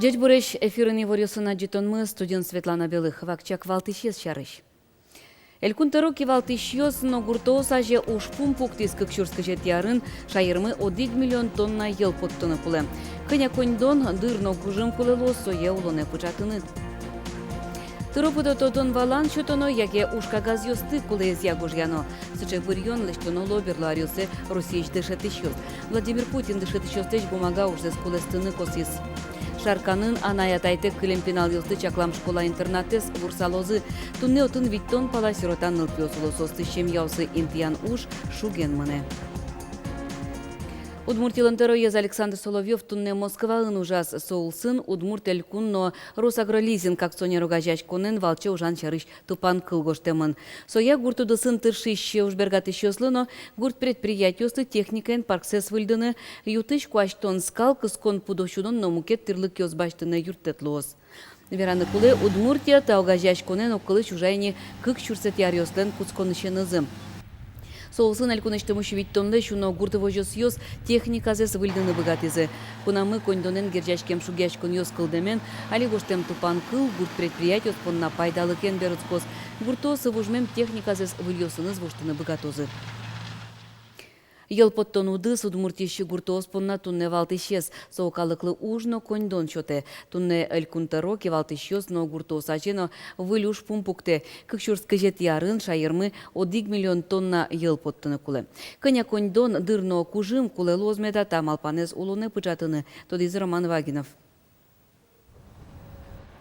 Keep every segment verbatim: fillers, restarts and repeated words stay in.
Ӟечбуресь! Эфирын иворъёсын адӟытонмы, студиын Светлана Белых. Вакчияк валтӥсез сярысь. Элькун тӧро кивалтӥсьёс но гуртоос азе ужпум пуктӥз: кык сюрс кызетӥ арын шаермы одӥг миллион тонна йӧл поттыны кулэ. Кӧня коньдон, дыр но кужым кулэ луоз сое улонэ пыӵатыны? Тыро-пыдо тодон-валан сётоно яке уж кагазъёсты кулэезъя гожъяно? Сыӵе быръён лэсьтоно луо берло аръёсы Россиысь дышетӥсьёс. Владимир Путин дышетӥсьёслэсь бумага ужзэс кулэстыны косӥз. Шарканын анай-атайтэк кылем пиналъёсты чаклам школа-интернатэз ворсалозы. Туннэ отын витьтон пала сирота нылпиос уло. Соосты семьяосы интыян уж шуген мынэ. Удмуртилэн тӧроез Александр Соловьёв туннэ Москваын ужаз. Со улсын Удмурт Элькун но Росагролизинг акционер огазеяськонэн валче ужан сярысь тупанкыл гожтэмын. Соя гурт удысын тыршись ужбергатӥсьёслы но гурт предприятиослы техникаен парксэс выльдыны, ю-тысь куасьтон скал, кыскон пудо сюдон но мукет тӥрлыкъёс басьтыны юрттэт луоз. Вераны кулэ, Удмуртия та огазеяськонэн огкылысь ужа ини кык сюрсэтӥ аръёслэн кутсконысенызы. Со улсын элькунысьтымы сю витьтонлэсь уно гурт возёсъёс техниказэс выльдыны быгатӥзы. Кунамы коньдонэн герӟаськем шугъяськонъёс кылдэмен, али гожтэм тупанкыл гурт предприятиос понна пайдалыкен берытскоз. Гуртоосы вужмем техниказэс выльёсыныз воштыны быгатозы. Йӧл поттон удыс Удмуртиысь гуртоос понна туннэ валтӥсез. Со калыклы уж но коньдон сётэ. Туннэ Элькун тӧро кивалтӥсьёс но гуртоос азе но выль ужпум пуктэ: кык сюрс кызетӥ арын шаермы одӥг миллион тонна йӧл поттыны кулэ. Кӧня коньдон, дыр но кужым кулэ луоз меда та малпанэз улонэ пыӵатыны, тодӥз Роман Вагинов.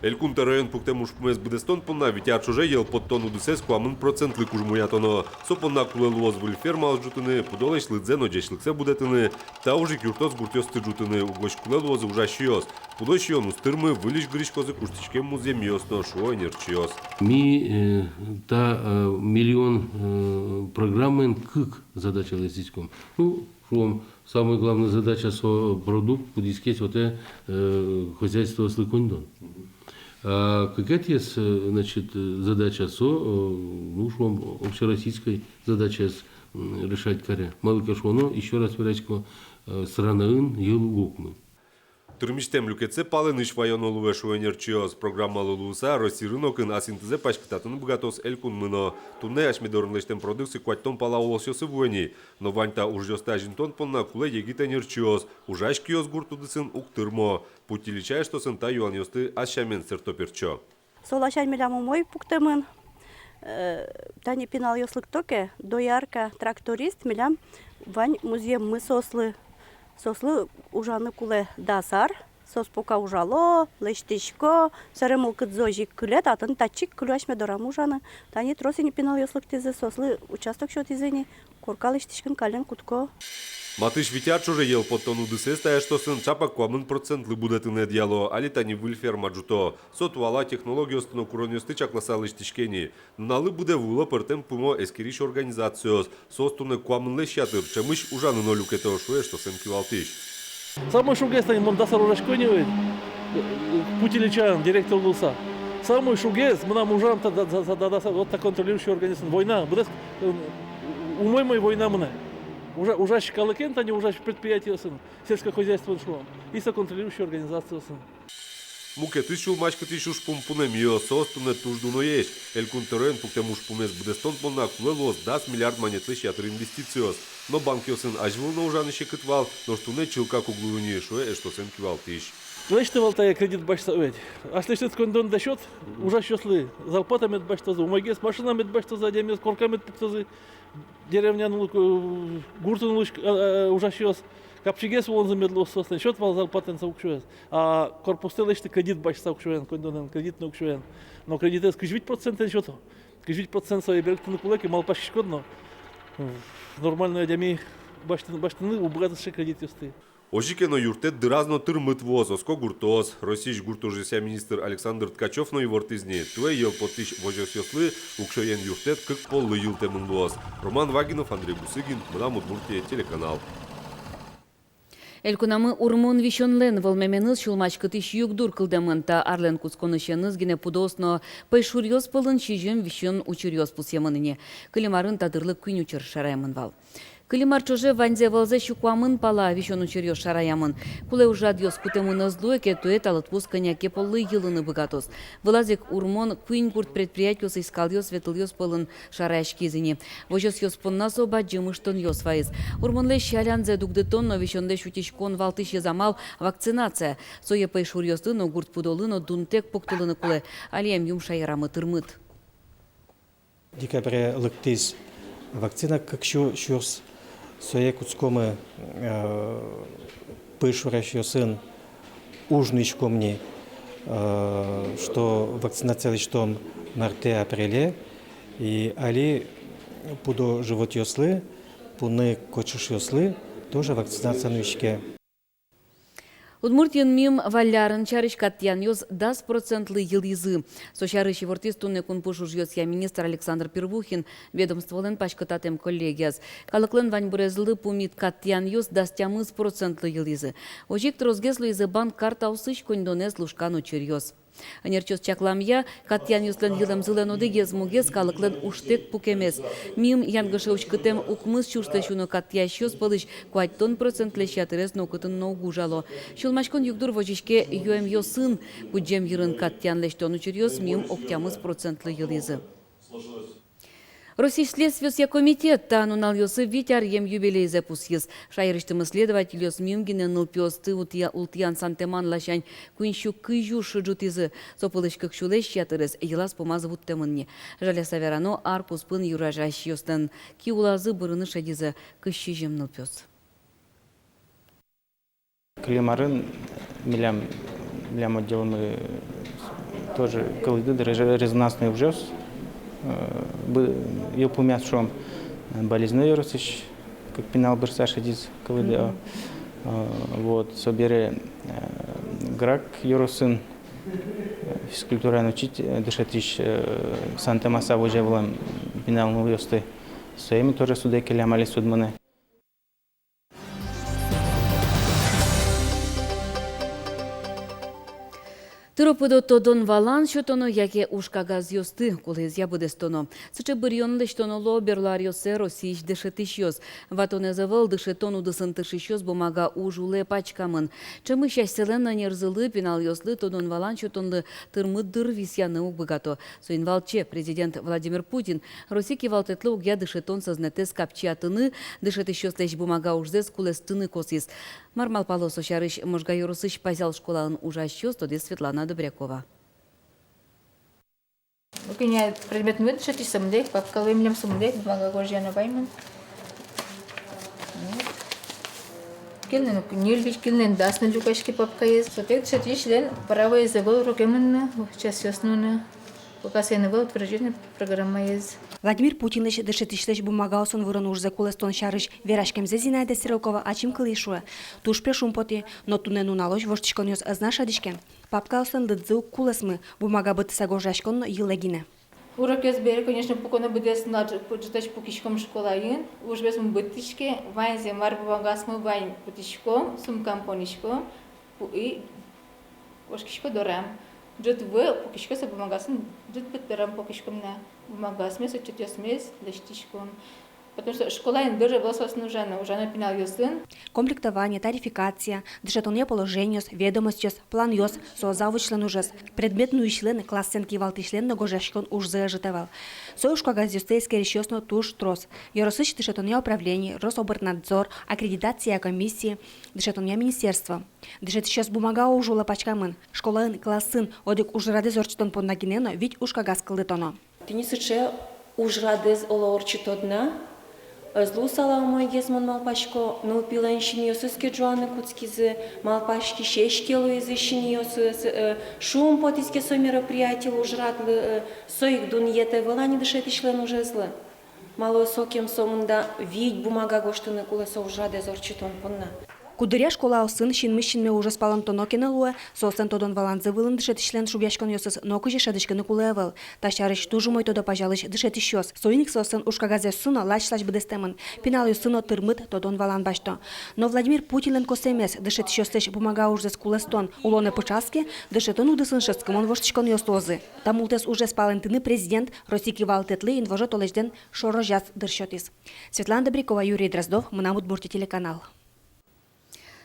Элькун тӧроен пуктэм ужпумез быдэстон понна вить ар ӵоже йӧл поттон удысэз куамын процентлы кужмоятоно. Со понна кулэ луоз выль фермаос ӝутыны, пудолэсь лыдзэ но ӟечлыксэ будэтыны. Та уж ик юрттоз гуртъёсты ӝутыны, угось кулэ луозы ужасьёс. Пудо сиён уз тырмы, выльысь гыриськозы куштӥськем музъемъёс но, шуо ӧнерчиос. Ми, э, та, э, миллион, э, программаен кык задача лэсьтӥськом. Ну, шуом, самой главной задача со продукт, кудӥз ке сётэ, э, хозяйствоослы коньдон. А кыкетӥез, э, значит, э, задача со, э, ну, шуом, общероссийской задачаез, м, решать каре. Малы ке шуоно, ещё раз верасько, э, странаын йӧл уг окмы. Тырмисьтэм люкетсэ палэнысь ваёно луэ, шуо ӧнерчиос. Программалы луыса, Россиын но кин ас интызэ паськытатыны быгатоз элькунмы но. Туннэ асьме дорын лэсьтэм продукция куатьтон пала улосъёсы вуэ ни. Но вань та ужъёсты азинтон понна кулэ егит ӧнерчиос. Ужась киос гурт удысын уг тырмо. «Путь Ильича» эштосын та юанъёсты ас сямен сэрто-пертчо. Со ласянь милям умой пуктэмын. Э, тани пиналъёс лыкто ке, доярка, тракторист, милям вань музъеммы соослы. Соослы ужаны кулэ дас ар. Соос пока ужало, лэсьтӥсько, собере мылкыдзы озьы ик кыле, татын татчы ик кылё асьме дорамы ужаны. Тани трос ини пиналъёс лыктӥзы, соослы участок сётӥзы ини, корка лэсьтӥськыны каллен кутско. Матысь вить ар ӵоже йӧл поттон удысэз та эштосын чапак куамын процентлы будэтыны ӧдъяло. Али тани выль ферма ӝуто. Со туала технологиосты но куронъёсты чакласа лэсьтӥське ини. Нуналлы быдэ вуыло пӧртэм пумо эскерись организациос. Соос туннэ куамынлэсь ятыр, ӵемысь ужаны но люкето, шуэ эштосэн кивалтӥсь. Самой шугез тани, мон дас ар ужасько ини ведь, э, «Путь Ильичаын» директор луыса. Самой шугез мынам ужам та, та, та, та, та, та, вот та контролирующий организациосын. Война, быдэс, э, умой-умой война мынэ. Ужа-, ужась калыкен, тани ужась предприятиосын, сельскохозяйствоын, шуом, и со контролирующий организациосын. Мукетыз сюлмаськытӥсь ужпум — пунэмъёс. Соос туннэ туж дуноесь. Элькун тӧроен пуктэм ужпумез быдэстон понна кулэ луоз дас миллиард манетлэсь ятыр инвестициос. Но банкъёсын азьвыл но ужаны секыт вал, нош туннэ чылкак уг луы ни, шуэ эштосэн кивалтӥсь. Лэсьтэ вал тае кредит басьтыса ведь. Аслэсьтыд коньдондэ сёт, ужасьёслы зарплата мед басьтозы, умойгес машина мед басьтозы, адямиос корка мед пуктозы. Деревняын улӥсь, э, гуртын улӥсь, э, э, ужасьёс капчигес улонзы мед луоз соослэн. Сёт вал зарплатаен со уксёез. А корпустэ лэсьты кредит басьтыса уксёен, коньдонэн, кредитной уксёен. Но кредитэз кызь вить процентэн сёто. Кызь вить процент сое берыктыны кулэ ке, малпаськиськод но, э, нормальной адями басьтыны, басьтыны уг быгаты сыӵе кредитъёсты. Озьы ке но, юрттэт дыраз но тырмыт вуоз, оско гуртоос. Россиысь гурт ужъёсъя министр Александр Ткачёв но ивортӥз ни: туэ йӧл поттӥсь возёсъёслы уксёен юрттэт кык поллы йылтэмын луоз. Роман Вагинов, Андрей Бусыгин, «Мынам Удмуртие» телеканал. Элькунамы урмон висёнлэн вӧлмеменыз сюлмаськытӥсь югдур кылдэмын. Та арлэн кутсконысеныз гинэ пудоос но пӧйшуръёс пӧлын сизьым висён учыръёс пусъемын ини. Кылем арын та дырлы куинь учыр шараямын вал. Кылем ар ӵоже ваньзэ-валзэ сю куамын пала висён учыръёс шараямын. Кулэ ужрадъёс кутэмын ӧз луэ ке, туэ та лыдпус кӧня ке поллы йылыны быгатоз. Вылаз ик Урмон куинь гурт предприятиосысь скалъёс ветылъёс пӧлын шараяськиз ини. Возёсъёс понна со бадӟым ыштонъёс вайиз. Урмонлэсь алянзэ дугдытон но висёнлэсь утиськон валтӥсез амал — вакцинация. Сое пӧйшуръёслы но, гурт пудолы но дунтэк пуктылыны кулэ. Али эмъюм шаерамы тырмыт. Декабре лыктӥз вакцина кык сю сюрс. Сое кутскомы, э, пӧйшурасьёсын уж нуиськом ни, э, что вакцинация лэсьтом мартэ-апреле. И али пудо животъёслы, пуны кочышъёслы тоже вакцинация нуиське. Удмуртиын мимала арын сярысь кат тӥянъёс дас процентлы йылӥзы. Со сярысь ивортӥз туннэ кунпуш ужъёсъя министр Александр Первухин ведомстволэн паськытатэм коллегияз. Калыклэн ваньбурезлы пумит кат тӥянъёс дас тямыс процентлы йылӥзы. Озьы ик тросгес луизы банк картаосысь коньдонэз лушкан учыръёс. Ӧнерчиос чакламъя, кат тӥянъёслэн йылэмзылэн одӥгез мугез — калыклэн ужтэк пукемез. Мим янгыше уськытэм укмыс сюрслэсь уно кат тӥясьёс пӧлысь куатьтон процентлэсь ятырез нокытын но уг ужало. Сюлмаськон югдур возиське юэмъёсын. Кудӟем йырын кат тӥян лэсьтон учыръёс мим ог тямыс процентлы йылӥзы. Россиысь следствиосъя комитет та нуналъёсы вить аръем юбилейзэ пусйиз. Шаерысьтымы следовательёс мим гинэ нылпиосты ултӥя-, ултӥян-сантэман ласянь куинь сю кызь уж ӝутӥзы. Со пӧлысь кык сюлэсь ятырез йылаз-пумаз вуттэмын ни. Жаляса верано, ар куспын юрарасьёслэн ки улазы бырыны шедизы кызь сизьым нылпиос. Кылем арын милям, милям отделмы тоже кылӥды дыр ре-, резонансной ужъёс. Э, бы-, йылпумъяз, шуом, Балезино ёросысь кык пинал бырса шедиз кылӥды. Мгм. Э, вот, собере, э, Грах ёросын, э, физкультураен учить-, э, дышетӥсь, э, сантэмаса возе вылэм пинал нылъёсты. Сое ми тоже судэ келям, али суд мынэ. Тыро-пыдо тодон-валан сётоно яке уж кагазъёсты кулэезъя быдэстоно? Сыӵе быръён лэсьтоно луо берло аръёсы Россиысь дышетӥсьёс. Ватонэз ӧвӧл, дышетон удысын тыршисьёс бумага уж улэ пачкамын. Ӵемысь асьсэлэн ӧнерзылы пиналъёслы тодон-валан сётонлы тырмыт дыр висъяны уг быгато. Соин валче президент Владимир Путин Россия кивалтэтлы огъя дышетон сӧзнэтэз капчиятыны, дышетӥсьёслэсь бумага ужзэс кулэстыны косӥз. Мар малпало со сярысь Можга ёросысь Пазял школаын ужасьёс, тодэ Светлана Добрякова. Кӧня предмет нуэ дышетӥсь, сомында ик папка луэ милям, сомында ик бумага гожъяно вайемын. Кинлэн ньыль, кинлэн дас но люкаське папкаез. Сотэк дышетӥсьлэн правоез ӧвӧл уроке мыныны, часъёс нуыны, пока соин ӧвӧл утверждённой программаез. Владимир Путинлэсь дышетӥсьлэсь бумагаосын вырон ужзэ кулэстон сярысь вераськемзэ Зинаида Стрелкова ачим кылӥ, шуэ. Туж пе шумпотӥ, но туннэ нуналозь воштӥськонъёс ӧз на шӧдӥське. Папкаослэн лыдзы уг кулэсмы, бумага быдтыса гожъяськон но йылэ гинэ. Урокъёс бере, конечно, пуконо быдэс нунал ӝы-, ӝытозь пукиськом школаын, ужмес ум быдтӥське, ваньзэ, мар бумагаосмы вань, кутӥськом, сумкам понӥськом, пу-, и кошкисько дорам. Ӝыт вуэ, пукисько со бумагаосын, ӝыт быт дорам пукиськом на, бумагаосмес, отчётъёсмес лэсьтӥськом. Потому что школаын дыр ӧвӧл соосын ужано, ужано пиналъёсын. Комплектование, тарификация, дышетонъя положениос, ведомостьёс, планъёс — со завучлэн ужез. Предмет нуисьлэн, классэн кивалтӥсьлэн но гожъяськон ужзы ӧжыт ӧвӧл. Со уж кагазъёсты эскерисьёс но туж трос. Ёросысь дышетонъя управление, Рособрнадзор, аккредитация комиссия, дышетонъя министерство. Дышетӥсьёс бумага уж улэ пачкамын. Школаын, классын одӥг ужрадэз ортчытон понна гинэ но вить уж кагаз кылдытоно. Тӥни сыӵе ужрадэз оло ортчытод на, ӧз луысал-а умойгес, мон малпасько, нылпилэн синъёсыз ке ӝуаны кутскизы, малпаськисесь ке луизы синъёсыз, э, шумпотӥз ке со мероприятилы, ужрадлы, э, со ик дунъет ӧвӧл-а ни дышетӥсьлэн ужезлы? Малы сокем сомында вить бумага гожтыны кулэ со ужрадэз ортчытон понна? Куддыръя школаосын синмысь синме ужез палэнтоно ке но луэ, соослэн тодон-валанзы вылын дышетӥсьлэн шугъяськонъёсыз нокызьы шӧдӥськыны кулэ ӧвӧл. Та сярысь туж умой тодо пазялӥсь дышетӥсьёс. Соин ик соослэн ужкагазъёссы но лач-лач быдэстэмын, пиналъёссы но тырмыт тодон-валан басьто. Но Владимир Путинлэн косэмез, дышетӥсьёслэсь бумага ужзэс кулэстон, улонэ пыӵаз ке, дышетон удысын шӧдскымон воштӥськонъёс луозы. Та мултэс ужез палэнтыны президент Россия кивалтэтлы инвожо толэзьлэн шорозяз дыр сётӥз. Светлана Добрякова, Юрий Дроздов, «Мынам Удмуртие» телеканал.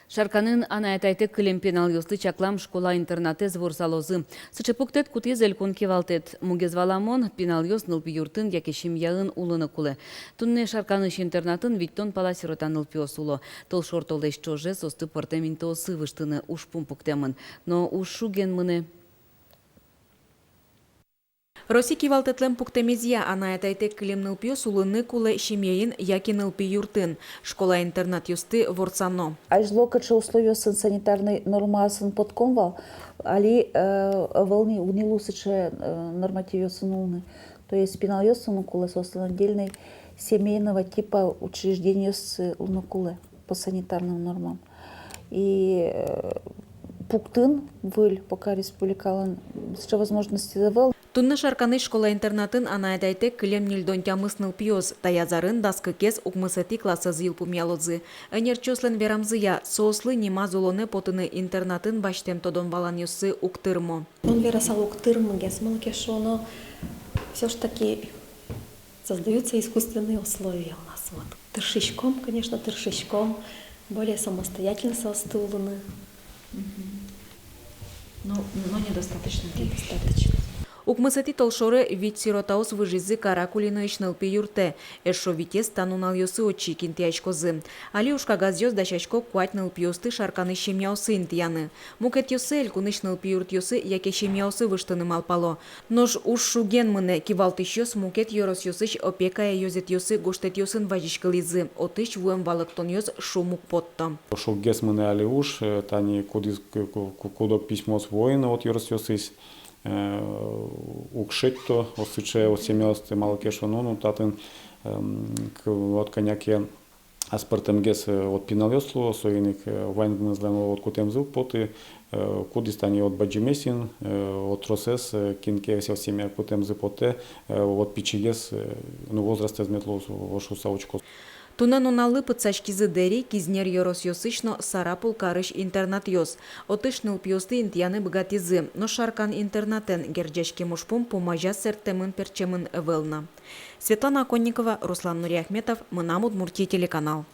Шарканын анай-атайтэк кылем пиналъёслы чаклам школа-интернатэз ворсалозы. Сыӵе пуктэт кутӥз элькун кивалтэт. Мугез валамон, пиналъёс нылпи юртын яке семьяын улыны кулэ. Туннэ Шарканысь интернатын витьтон пала сирота нылпиос уло. Толшор толэзь ӵоже соосты пӧртэм интыосы выжтыны ужпум пуктэмын. Но уж шуген мынэ. Россия кивалтэтлэн пуктэмезъя, анай-атайтэк кылем нылпиос улыны кулэ семьяын яке нылпи юртын, школа-интернатъёсты ворсано. Азьло кыӵе условиосын, санитарной нормаосын потком вал, али, э, ӧвӧл ни, уг ни лу сыӵе, э, нормативъёсын улыны. То есть пиналъёс улыны кулэ соослэн отдельной семейного типа учреждениос, э, улыны кулэ по санитарным нормам. И, э, пуктын выль пока республикалэн сыӵе возможностез ӧвӧл. Туннэ Шарканысь школа-интернатын анай-атайтэк кылем ньыльдон тямыс нылпиос, таяз арын дас кыкез укмысэтӥ классэз йылпумъялозы. Ӧнерчиослэн верамзыя, соослы нимаз улонэ потыны интернатын басьтэм тодон-валанъёссы уг тырмо. Мон верасал, уг тырмы гес, малы ке шуоно, всё ж таки создаются искусственные условия у нас. Вот. Тыршиськом, конечно, тыршиськом более самостоятельно соосты улыны. Мгм. Но, но недостаточно. Недостаточно. Укмысэтӥ толшоре вить сиротаос выжизы Каракулиноысь нылпи юртэ. Эшшо витез та нуналъёсы отчы ик интыяськозы. Али ужкагазъёс дасясько куать нылпиосты Шарканысь семьяосы интыяны. Мукетъёссэ элькунысь нылпи юртъёсы яке семьяосы выжтыны малпало. Нош уж шуген мынэ, кивалтӥсьёс мукет ёросъёсысь опекая ёзэтъёсы гожтэтъёсын вазиськылӥзы, отысь вуэм валэктонъёс шум уг потто. Шуггес мынэ али уж, э, тани кудӥз к-, ку-, ку-, куд-ог письмоос вуыны вот ёросъёсысь, э, уг шедьто вот сыӵе вот семьяосты, малы ке шуоно, ну, татын, эм, к-, вот кӧня ке аспӧртэмгес, э, вот пиналъёс луо, соин ик, э, ваньмызлэн вот кутэмзы уг поты, э, кудӥз тани вот бадӟымез ини, э, вот тросэз, э, кин ке со семья кутэмзы потэ, э, вот пичигес, э, ну, возрастэз мед луоз, вот шуыса учкоз. Туннэ нуналлы пытсаськизы Дэри, Кизнер ёросъёсысь но Сарапул карысь интернатъёс. Отысь нылпиосты интыяны быгатӥзы, но Шаркан интернатэн герӟаськем ужпум пумазяз сэрттэмын-пертчемын ӧвӧл на. Светлана Оконникова, Руслан Нуриахметов, «Мынам Удмуртие» телеканал.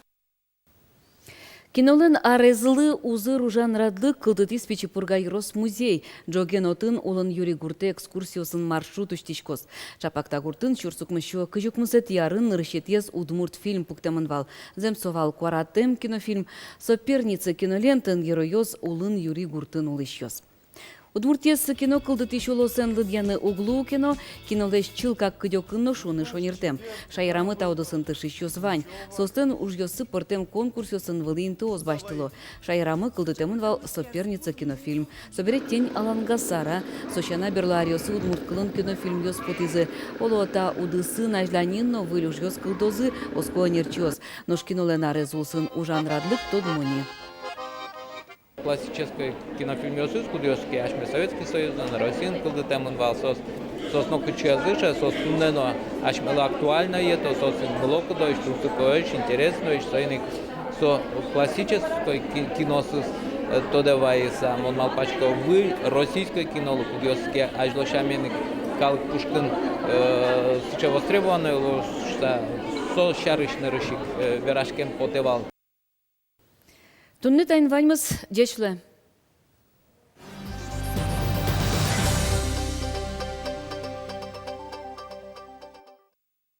Кинолэн арезлы узыр ужанрадлык кылдытӥз Пичи Пурга ёрос музей. Ӝоген отын улын юри гуртэ экскурсиосын маршрут усьтӥськоз. Ӵапак та гуртын сюрс укмыссю кызь укмысэтӥ арын нырысетӥез удмурт фильм пуктэмын вал. Зэм, со вал куаратэм кинофильм. «Соперница» кинолентаын геройёс улын юри гуртын улӥсьёс. Удмуртиез кино кылдытӥсь улосэн лыдъяны уг луы ке но, кинолэсь чылкак кыдёкын но шуыны шонертэм. Шаерамы та удысын тыршисьёс вань. Соослэн ужъёссы пӧртэм конкурсъёсын вылӥ интыос басьтыло. Шаерамы кылдытэмын вал «Соперница» кинофильм. Собере «Тень Алангасара». Со сяна берло аръёсы удмурт кылын кинофильмъёс потӥзы. Оло, та удысын азьланьын но выль ужъёс кылдозы, оско ӧнерчиос. Нош кинолэн арез улсын ужанрадлык тодмо ни. Классической кинофильмъёсыз, кудъёсыз ке асьме Советский Союзын, Россиын кылдытэмын вал, соос, соос нокытчы ӧз ыше, соос туннэ но асьмелы актуальноесь, то соос мылокыдоесь, тунсыкоесь, интересноесь, соин ик со классической ки-, киноосыз, э, тодэ вайыса, мон малпасько, выль российской кинолы, кудъёсыз ке азьло сямен ик калык пушкын, э, сыӵе востребованной луо шуса, со сярысь нырысь ик, э, вераськем потэ вал. Туннэ таин ваньмыз. Ӟеч луэ.